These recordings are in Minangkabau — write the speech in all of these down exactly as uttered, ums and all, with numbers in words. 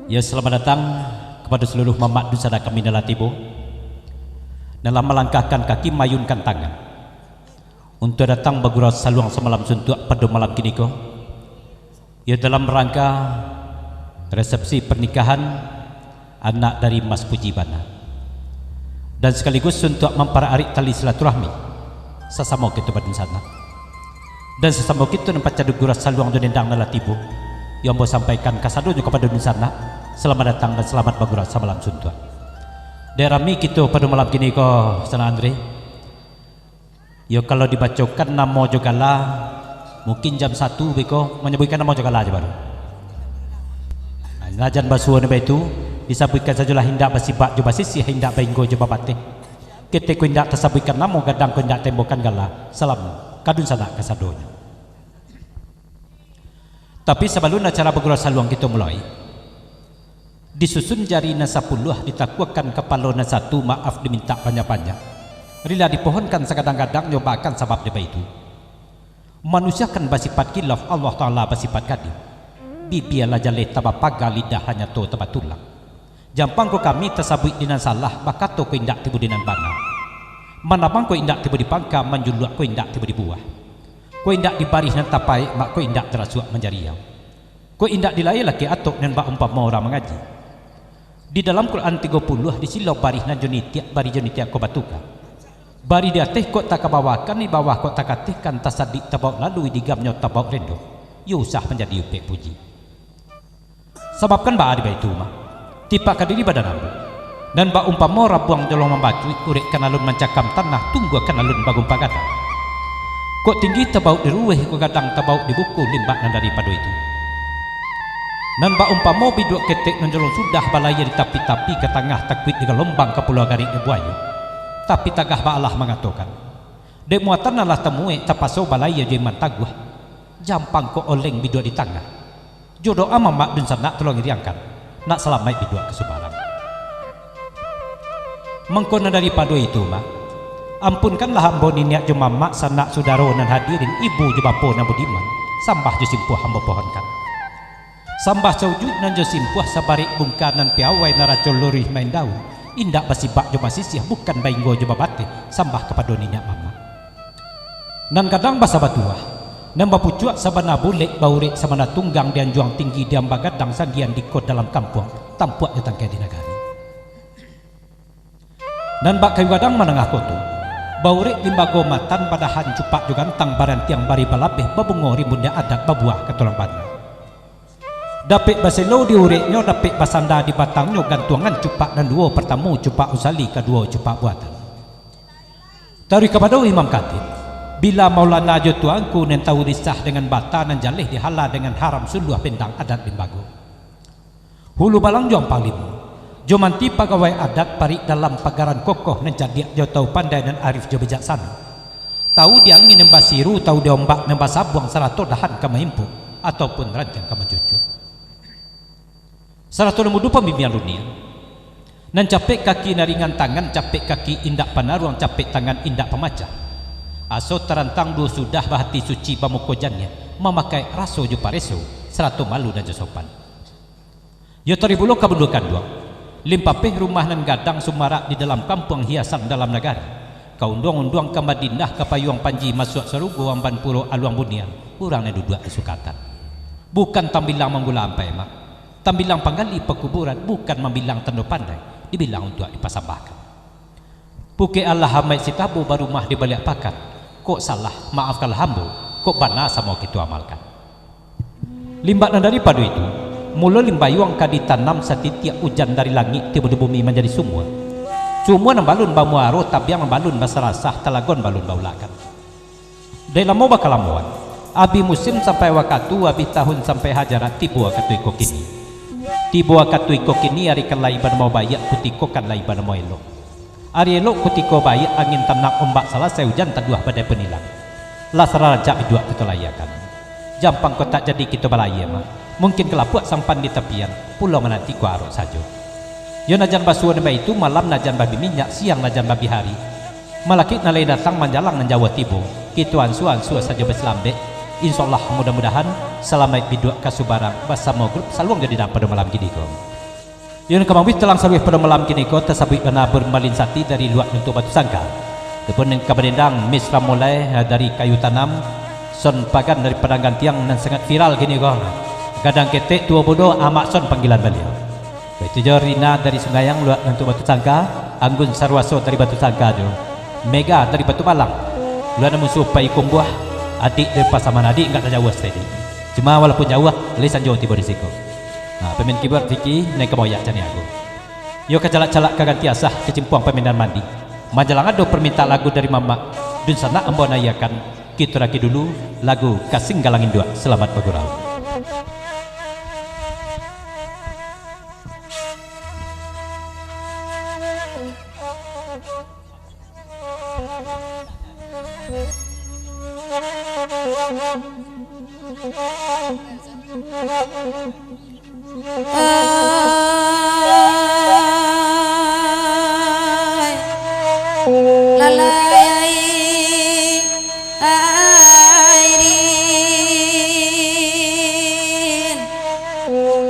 Ya, selamat datang kepada seluruh mamak dunsanak kami nan lah tibo, nan lah malangkahkan kaki, maayunkan tangan, untuak datang bagurau saluang samalam suntuak pado malam kiniko. Ya, dalam rangka resepsi pernikahan anak dari Mas Puji Bana. Dan sakaligus untuak mampararik tali silaturahmi sasamo kito badunsanak. Dan sasamo kito nan pacah di gurau saluang jo dendang nan lah tibo, yo ambo sampaikan kasadonyo kapado dunsanak, selamat datang dan selamat bagurau samalam suntuak. Dek rami kito pado malam kiniko, sanak Andre. Yo, kalau dibacokan namo jo gala, mungkin jam satu beko manyabuikkan namo jo gala jo baru. Nah, jan basuo ni baitu, disabuikkan sajolah, indak basibak jo basisiah, indak bainggo jo babateh. Ketek ko indak tasabuikkan namo, gadang ko indak taimbokan gala, salam ka dunsanak kasadonyo. Tapi sabalun acara bagurau saluang kito muloi, disusun jari nan sapuluah, ditakuakan kapalo nan satu, maaf dimintak banyak-banyak. Rila dipohonkan sagadang-gadangnyo, baa kan sabab dek baitu. Manusia kan basipat khilaf, Allah Taala basipat kadim. Bibia lah jaleh tabapaga, lidah lah nyato tabatulang. Jampang ko kami tasabuik di nan salah, bakato ko indak tibo di nan bana. Manabang ko indak tibo di pangka, manjuluak ko indak tibo di buah. Ko indak di barih nan tapaek, mak ko indak tarasuak manjariau. Ko indak di layia lakek atok, nan baumpamo urang mangaji. Di dalam Quran tigo puluah, di silau barih nan jo nitiak, barih jo nitiak ko batuka. Barih di ateh kok takabawakan, di bawah kok takatehkan, tasadik tabaok lalu, di gamnyo tabaok rendo. Yo usah manjadi upek puji. Sabab kan baa di baitu mah, tipak ka diri badan ambo. Nan baumpamo rabuang jolong mambacuik, urek kan alun mancakam tanah, tunggua kan alun bagumpa gadang. Kok tinggi tabaok di ruweh, kok gadang tabaok di buku, limbak nan daripado itu. Nan baumpamo biduak ketek nan jolong sudah balayia di tapi-tapi, ka tangah takuik di galombang, ka pulau garik di buayo. Tapi tagah baalah mangatokan, dek muatan nan lah tamuek, tapaso balayia jo iman taguah. Jampang kok oleng biduak di tangah. Jo doa mamak dunsanak tolong iriangkan, nak salamaik biduak ka subarang. Mangko nan daripado itu, mak, ampunkanlah ambo niniak jo mamak, sanak sudaro nan hadirin, ibu jo bapo nan budiman, sambah jo simpuah ambo pohonkan. Sambah saujuik nan jo simpuah, sabarek bungka nan piawai, naraco luruih main daun, indak basibak jo basisiah, bukan bainggo jo babateh, sambah kapado niniak mamak. Nan gadang basabatuah, nan bapucuak sabana bulek, baurek sabana tunggang, di anjuang tinggi, di amba gadang, sandian di ko dalam kampuang, tampuak jo tangkai di nagari. Nan bak kayu gadang manangah koto, baurek limbago matan, badahan cupak jo gantang, barantiang bari balabeh, babungo rimbun di adat, babuah katulang bana. Dapek baselo di ureknyo, dapek basanda di batangnyo, gantuangan cupak nan duo, partamo cupak usali, kaduo cupak buatan. Taruih kapado Imam Khatib, bila Maulana jo Tuanku nan tahu risah dengan bata, nan jaleh dihala dengan haram, suluah bendang adat limbago. Hulu balang jo ampang limo, jo manti pagawai adat, parik dalam pagaran kokoh, nan cadiak jo tahu pandai, nan arif jo bijaksano. Tahu di angin nan basiru, tahu di ombak nan basabuang, sarato dahan ka maimpuk, ataupun rantiang ka mancucuak. Sarato nan mudo pambimbiang dunia. Nan capek kaki nan ringan tangan, capek kaki indak panaruang, capek tangan indak pamacah. Aso tarantang duo sudah, bahati suci bamuko janiah, mamakai raso jo pareso, sarato malu nan jo sopan. Yo taruih pulo ka bundo kanduang. Limpapeh rumah nan gadang, sumarak di dalam kampuang, hiasan dalam nagari. Ka unduang-unduang ka Madinah, ka payuang panji masuak sarugo, amban puro aluang bunian, urang nan duduak di sukatan. Bukan tambilang manggula ampai, mak. Tambilang panggali pakuburan, bukan mambilang tando pandai, dibilang untuak dipasambahkan. Pukek alah amaik sitabo, barumah di baliak pakan. Kok salah, maafkanlah ambo, kok bana samo kito amalkan. Limbak nan daripado itu, mulo limbayuang ka ditanam, satitiak ujan dari langik tibo di bumi manjadi sumua. Sumua nan balun bamuaro, tabiang nan balun basarasah, talagon balun baulakkan. Dek lamo bakalamoan, abih musim sampai wakatu, abih tahun sampai hajaran, tibo wakatu iko kini. Tibo wakatu iko kini, ari kan lai banamo baiak, kutiko kan lai banamo elok. Ari elok kutiko baiak, angin tanam ombak salasai, ujan taduah badai pun ilang. Lah sarancak biduak kito layiakan. Jampang kok tak jadi kito balayia mah. Mungkin kalapuak sampan di tapian, pulo mananti ko arok sajo. Yo najan basuo nan baitu, malam najan babi minyak, siang najan babi hari. Malakik nan lai datang manjalang nan jauah tibo, kito ansua-ansua sajo basilambek. Insyaallah, mudah-mudahan salamaik biduak ka subarang basamo grup Saluang Jadi Dang pado malam kini ko. Yo nan ka mauih talang saluweh pado malam kiniko, tasabuik bana Bermalin Sati dari Luak Nuntuak Batu Sangka. Ataupun nan ka badendang Miss Ramolai, eh, dari Kayu Tanam, Son Pagan dari Padang Gantiang nan sangat viral kiniko. Gadang ketek tuo mudo, Amak Son panggilan baliau. Baitu jo Rina dari Sungayang, Luak Nuntuak Batu Sangka, Anggun Sarwaso dari Batu Sangka jo Mega dari Batu Balang. Luak nan musuah Pai Kumbuah, Adik dari Pasaman, Adik indak tajauah sadek. Cuma walaupun jauah, lai sanjo tibo di siko. Nah, pamain keyboard Vicky, nan ka baoyak caniago. Yo kacalak-calak ka ganti asah, kacimpuang pamainan mandi. Manjalang ado parmintaan lagu dari mamak, dunsanak ambo naiakan, kito raki dulu lagu Kasing Galang Induak, salamat bagurau. Ai, lalai, ai, airin,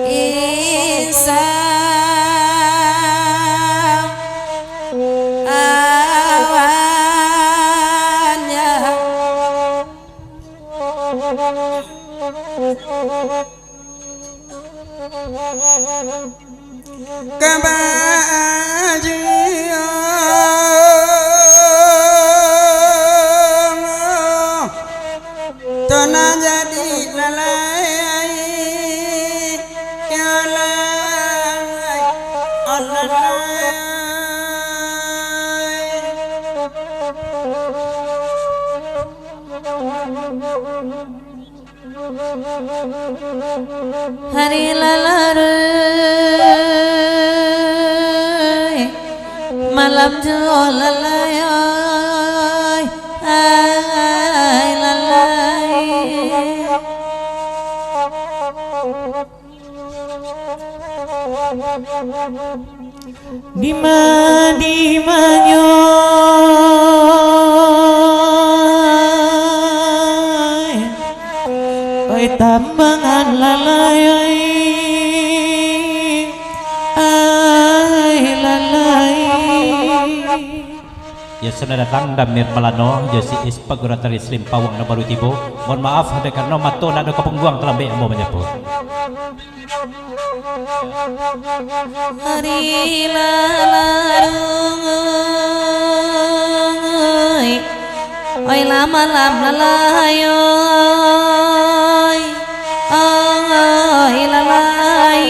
insa, awan, ya. Kabajikan tanah jadi lalai, ya lalai, oh lalai. Hari lah larut, malam juo lah layai, ai lalai. Dima, dimanyo, oi tambangan lalai, ai lalai. Yo, sudah datang Damir Malano, yo si Is Pagurat dari Selimpawang nan baru tibo. Mohon maaf, dek karano mato ndak ado kapungguang, talambek ambo manyapo. Hari lah larut, oi lah malam lah layai, oi lalai.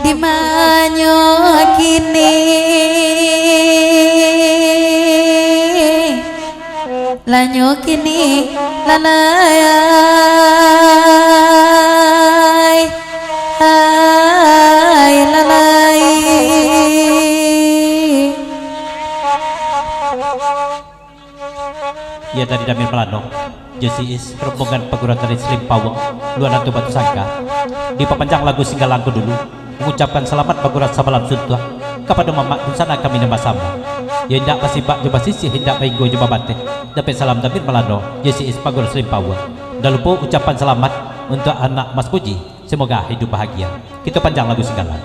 Dimanyo kini, lanyo kini, lalai, ai, lalai. Yo, dari Damir Malano, jo si Is, rombongan Pagurat dari Selimpawang, Luak Nuntuak Batu Sangka, dipapanjang lagu Singgalang ko dulu, mangucapkan salamat Pagurat samalam suntuak kapado mamak dunsanak kami nan basamo. Yo indak basibak jo basisiah, indak bainggo jo babateh, dapek salam Damir Malano, jo si Is Pagurat Selimpawang. Indak lupo ucapan salamat untuak anak Mas Puji. Semoga hidup bahagia. Kito panjang lagu Singgalang.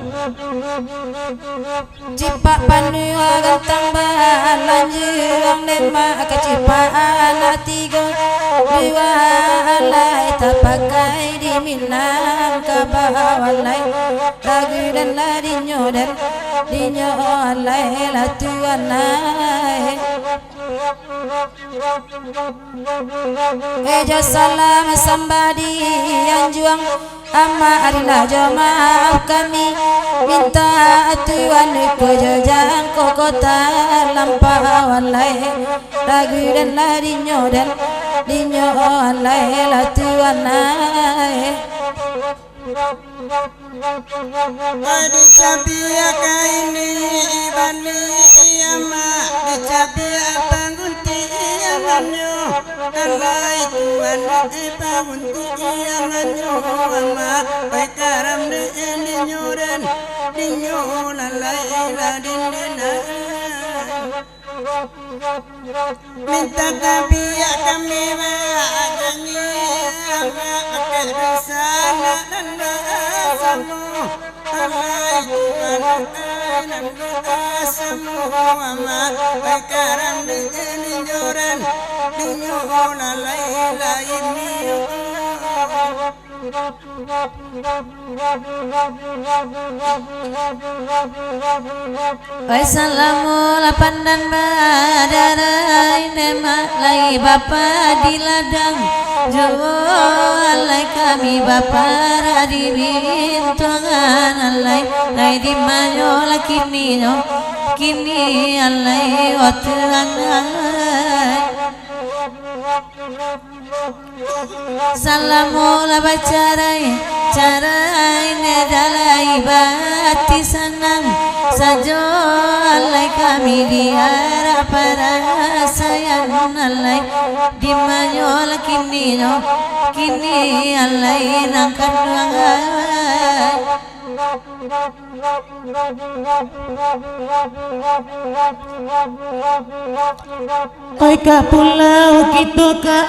Cipak panua gantang balanjuang, demak ka cipak anak tigo dua alai, tapakai di Minangkabau alai. Lagu den lah dinyo den, dinyo alai lah tuan ai. Eja salam sambah di anjuang, Amak Arina jo maaf kami, mintak tuan iko jo jangko kota lampau alai. Lagu den lah dinyo den, dinyo alai lah tuan ai. Oi, dicabiak kaini ibani, iya mak, dicabiak pagunti iyangannyo. Alai tuan, eh, pagunti iyangannyo, amak, pai karam dek dinyo den, dinyo lalai lah dindinai. Mintak tabiak kami bajanji, amak pakai rencana nan baasamo. Alai Tuhan, alai nan baasamo, amak pakai karam di jalan joran, dinyo lalai lain ni. Oi, salamo lah pandan badarai, demak lai bapa di ladang, juo alai kami bapa di bintuangan alai, lai di manyo lah kininyo, kini alai otuangan. Salamo lah bacarai, carai ne jalai bati sanang. Sajo alai kami diarah parasaian alai. Di manyo lah kininyo, kini alai nan kanduang ai. Oi ka pulau, kito ka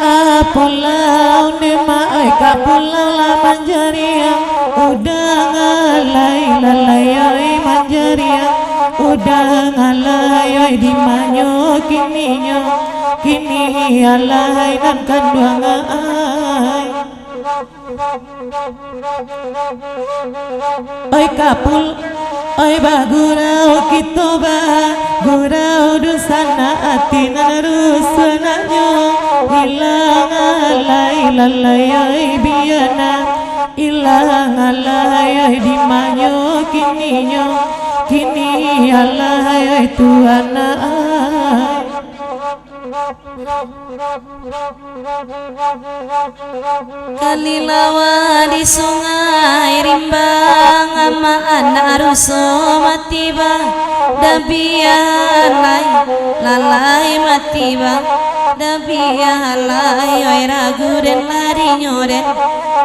pulau, demak, oi ka pulau lah manjariang. Udah ngalai, lalai, oi, manjariang. Udah ngalai, oi, di manyo kininyo, kini alai nan kanduang ai. Oi kapul, oi bagurau kito bagurau, dunsanak ati nan rusuah naknyo. Ilang alai, lalai, oi, bia nan ilang alai, oi, di manyo kininyo, kini alai, oi, tuan ai. Kalilawa di Sungai Rimbang, amak anak ruso mati ba, dabiah lai, lalai mati ba, dabiah lai, oi, ragu den lah dinyo den,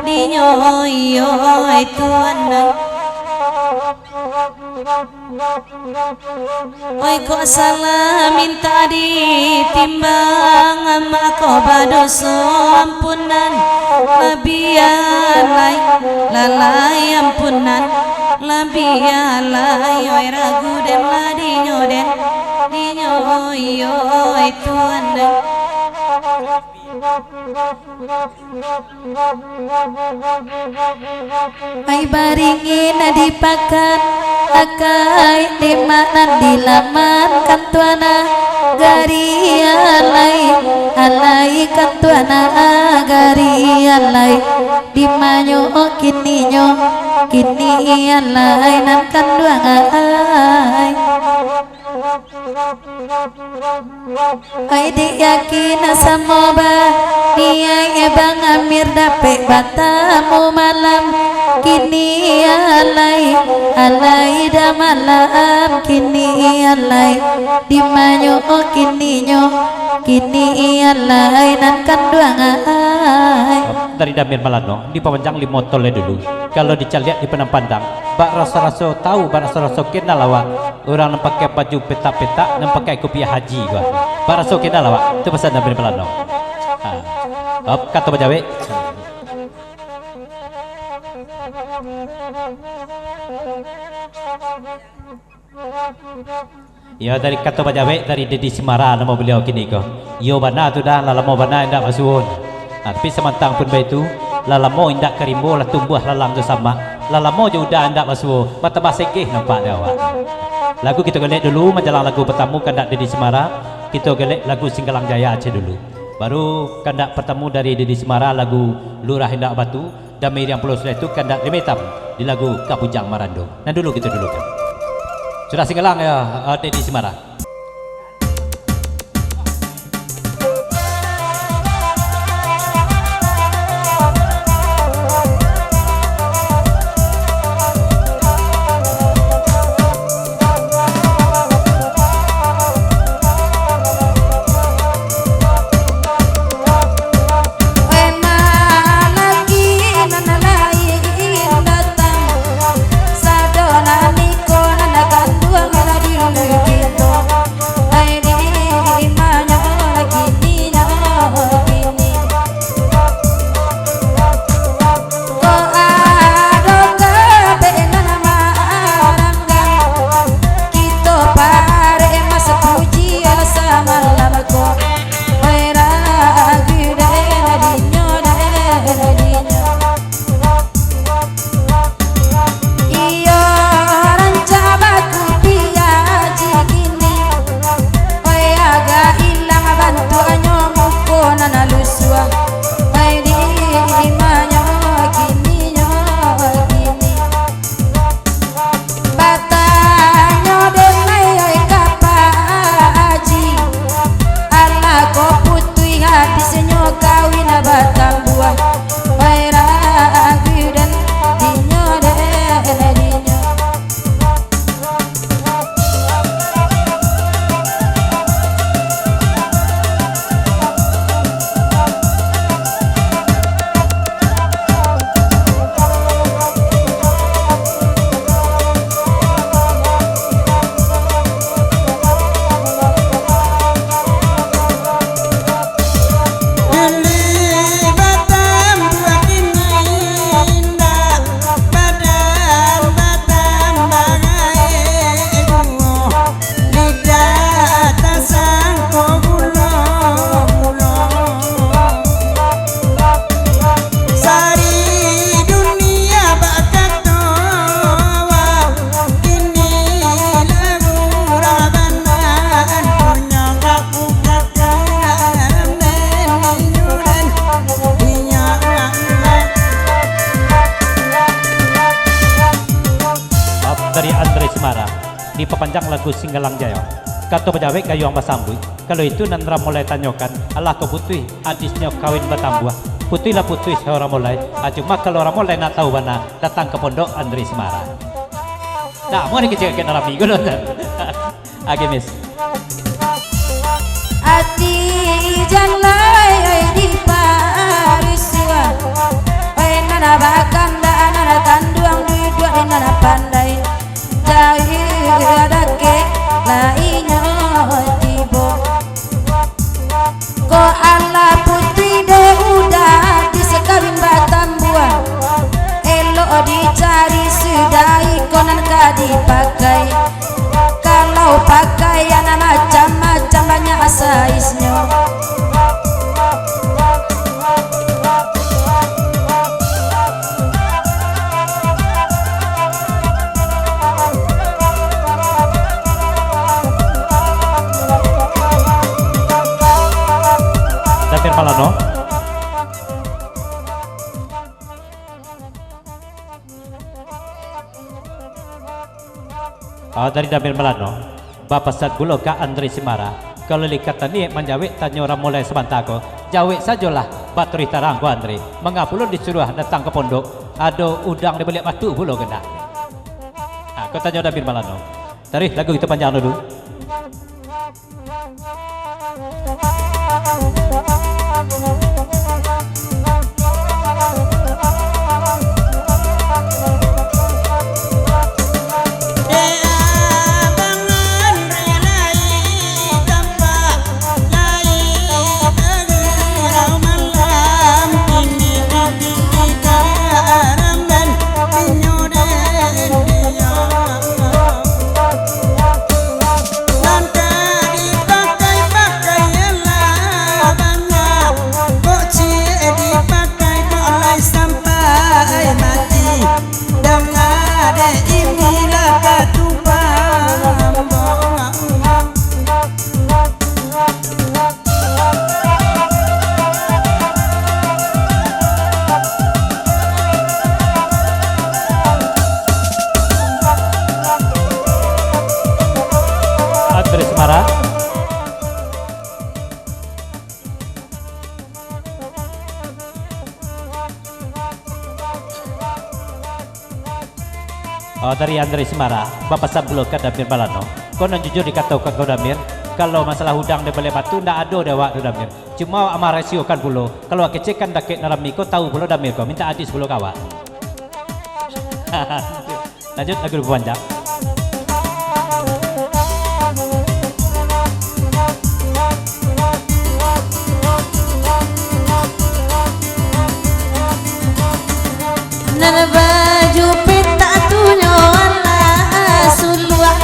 dinyo iyo, oi, tuan ai. Oi, kok salah mintak ditimbang, amak kok badoso ampunan, labiah lai, lalai ampunan, labiah lai, oi, ragu den lah dinyo den, dinyo iyo, oi, tuan den. Ai baringin di pakan, akai demak nan di laman kantuana, gari alai, alai kantuana, gari alai, di manyo kininyo, kini alai nan kanduang ai. Ai diyakin samo ba niaik Bang Amir dapek batamu malam. Kini alai, alai dah malam, kini alai. Di manyo kininyo, kini alai nan kanduang ai. Dari Damir Malano, dipamanjang limo tol lai dulu. Kalau dicaliak dipandang-pandang, bak raso-raso tahu, bak raso-raso kenal awak. Urang nan pakai baju petak-petak, nan pakai kupiah haji ko. Baraso kenal awak. Tu pasan Nabi Malano. Ha. Op, kato bajawek. Iyo, dari kato bajawek dari Dedi Simara namo baliau kini ko. Iyo bana tu dah, lah lamo bana indak basuo. Tapi samantang pun baitu, lah lamo indak ka rimbo, lah tumbuah lalang jo samak, lah lamo jo uda indak basuo, batambah segeh nampak dek awak. Lagu kito galek dulu, manjalang lagu patamu kandak Dedi Simara, kito galek lagu Singgalang Jaya Aceh dulu. Baru kandak patamu dari Dedi Simara lagu Lurah Indak Batu, dan mairing pulo sudah itu kandak Limai Itam di lagu Kabujang Marando. Nan dulu kito dulukan. Sudah Singgalang ya, eh, Dedi Simara. Kawin batambuah, oi ragu den, dinyo den, dinyo. Dili batambuah kini indak, badan batambah gaek juo, lidah tasangko gulo-gulo. Sari dunia bakato, wah, kini lah murah bana, punyo kaku Dari Andre Semara, dipapanjang lagu Singgalang Jayo. Kato bajawek gayuang basambuik, kalau itu nan Ramolai tanyokan, alah ko putuih, adisnyo kawin batambuah. Putuihlah putuih sayo Ramolai, ah, cuma kalau Ramolai nak tahu bana, datang ka pondok Andre Semara. Dak mau dikecek-kecek nan rami ko doh. Oke, Miss. Ati jan lai diparusuah, oi nan bakandak nan tanduang, duduak di nan pandai, jauah dakek lah inyo tibo. Ko alah putuih dek udah, adis kawin batambuah, elok dicari sudahi ko nan ka dipakai. Kalau pakaian macam-macam, banyak saisnyo. Dapir Malano. Ah, dari Dapir Malano, bapasan pulo ka Andre Semara, kalau lai ka taniek manjawek tanyo Ramolai sabanta ko, jawek sajolah, bataruih tarang ko Andre, manga pulo disuruah datang ka pondok, ado udang di baliak batu pulo kena. Ah, ko tanyo Dapir Malano. Taruih lagu kito panjang dulu. Nan ka dipakai-pakai lah bana, kok ciek dipakai kok lai sampai mati. Danga dek inilah katupahan. Andre Semara. Oh, dari Andre Semara, bapasan pulo ka Damir Malano. Ko nan jujur dikatokan ko Damir, kalau masalah udang di baliak batu, ndak ado di awak tu Damir. Cuma awak marasiokan pulo, kalau awak kecekan dakek nan rami ko, tahu pulo Damir ko, mintak adis pulo ka awak. Lanjut lagu dipapanjang. Nan baju pitak tu nyo alah suluak,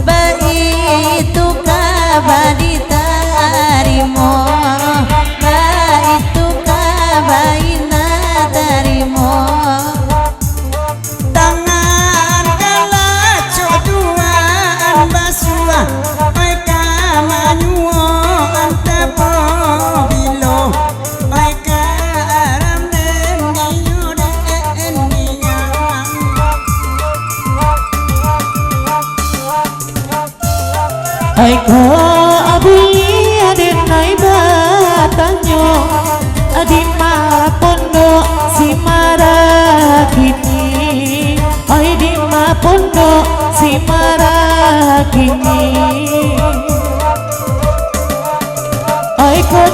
baitu ka ba ditarimo, baitu ka ba indak tarimo. Tangan kalacok duaan basuah, pai ka manyuoan tapobilo, pai ka aram den nio den nio.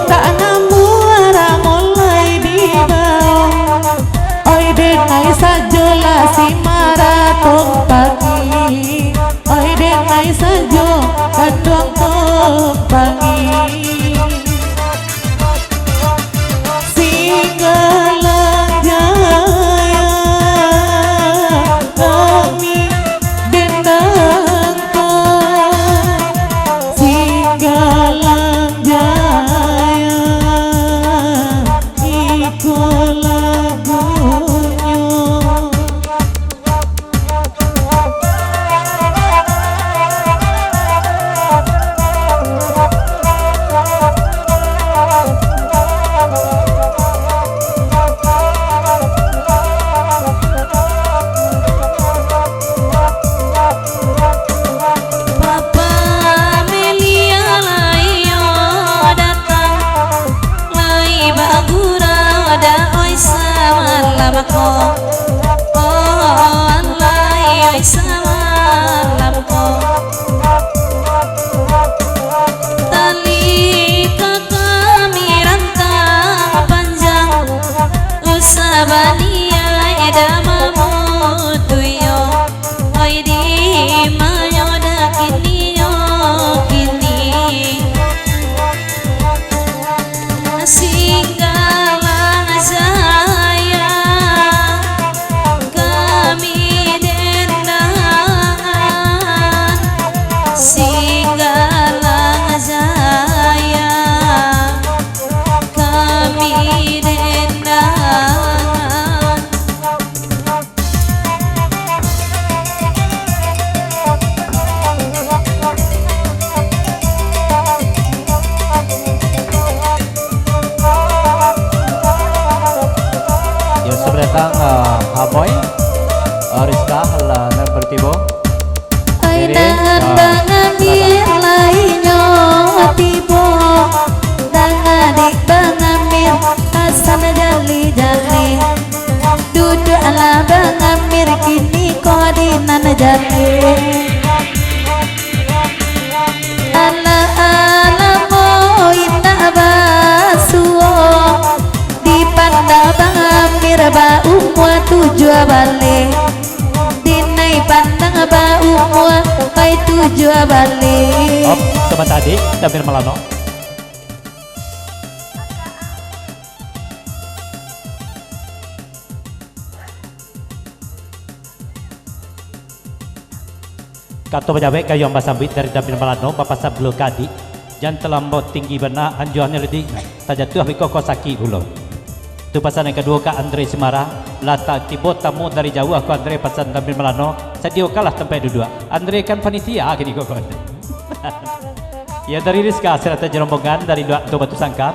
Tak namuah ramo lai di bawah. Oi denai sajolah si maratong pagi. Oi denai sajo kanduang tong pagi. Singgalang jaya kami dendangkan. Singgalang jaya iko lagunyo. Papa Melia lai yo datang, lai bagurau da oi samalam ko. Oh, lai oi samalam ko. Tali ka kami rantang panjang, usah baniaik da mamutuihnyo. Oi, di ma nyo da kini nyo kini. Singgalang jaya kami dendangkan. Singgalang jaya kami dendangkan. Yo, selamat datang, eh, Amoy, eh, Rizka, lah, nan batibo. Oi, diri, nan, ah, bangambir silakan. Lai nyo tibo, nan adik bangambir Hasan Jali-Jali. Duduaklah bangambir kini ko di nan jali. Alah, alamo indak basuo, dipandang bangambir baumua tujuah baleh. Dinai pandang baumua pai tujuah baleh. Op, sabanta, Adik, Damir Malano. Kato bajawek gayuang basambuik dari Damir Malano bapasan pulo ka Adik, jan talambau tinggi bana, anjuangnyo ladiak, tajatuah biko ko sakik pulo. Tu pasan nan kaduo ka Andre Simara, lah tibo tamu dari jauah ko Andre, pasan Damir Malano, sadiokanlah tampek duduak. Andre kan panitia kini ko, ko Andre. Yo, dari Rizka sarato jo rombongan dari Luak Anto Batu Sangka,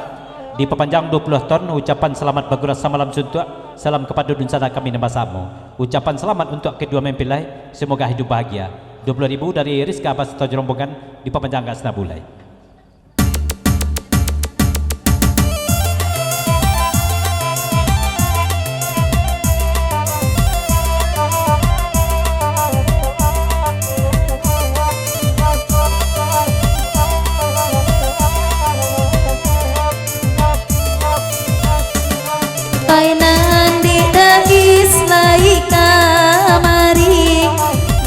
dipapanjang duo puluah ton, ucapan salamat bagurau samalam suntuak, salam kapado dunsanak kami nan basamo. Ucapan salamat untuak kaduo mempelai, semoga hidup bahagia. Duo puluah ribu dari Rizka basato jo rombongan dipapanjang ka Sanabulai. Pai nan di Dais lai kamari,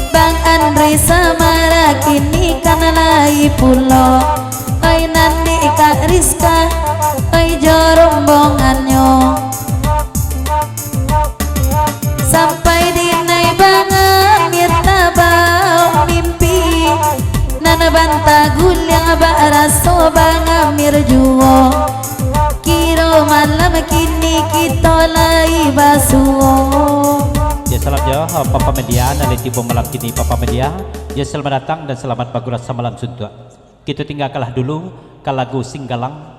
Bang Andre Samara kini kan lai pulo. Pai nan di Kak Rizka, pai jo rombongannyo. Sampai dinai bangambir tabao mimpi, nan banta guliang bak raso bangambir juo. Kiro malam kini kito lai basuo. Yo, salam jo, eh, Papa Media, nan lai tibo malam kini, Papa Media. Yo, selamat datang dan selamat bagurau samalam suntuak. Kito tinggakanlah dulu ka lagu Singgalang,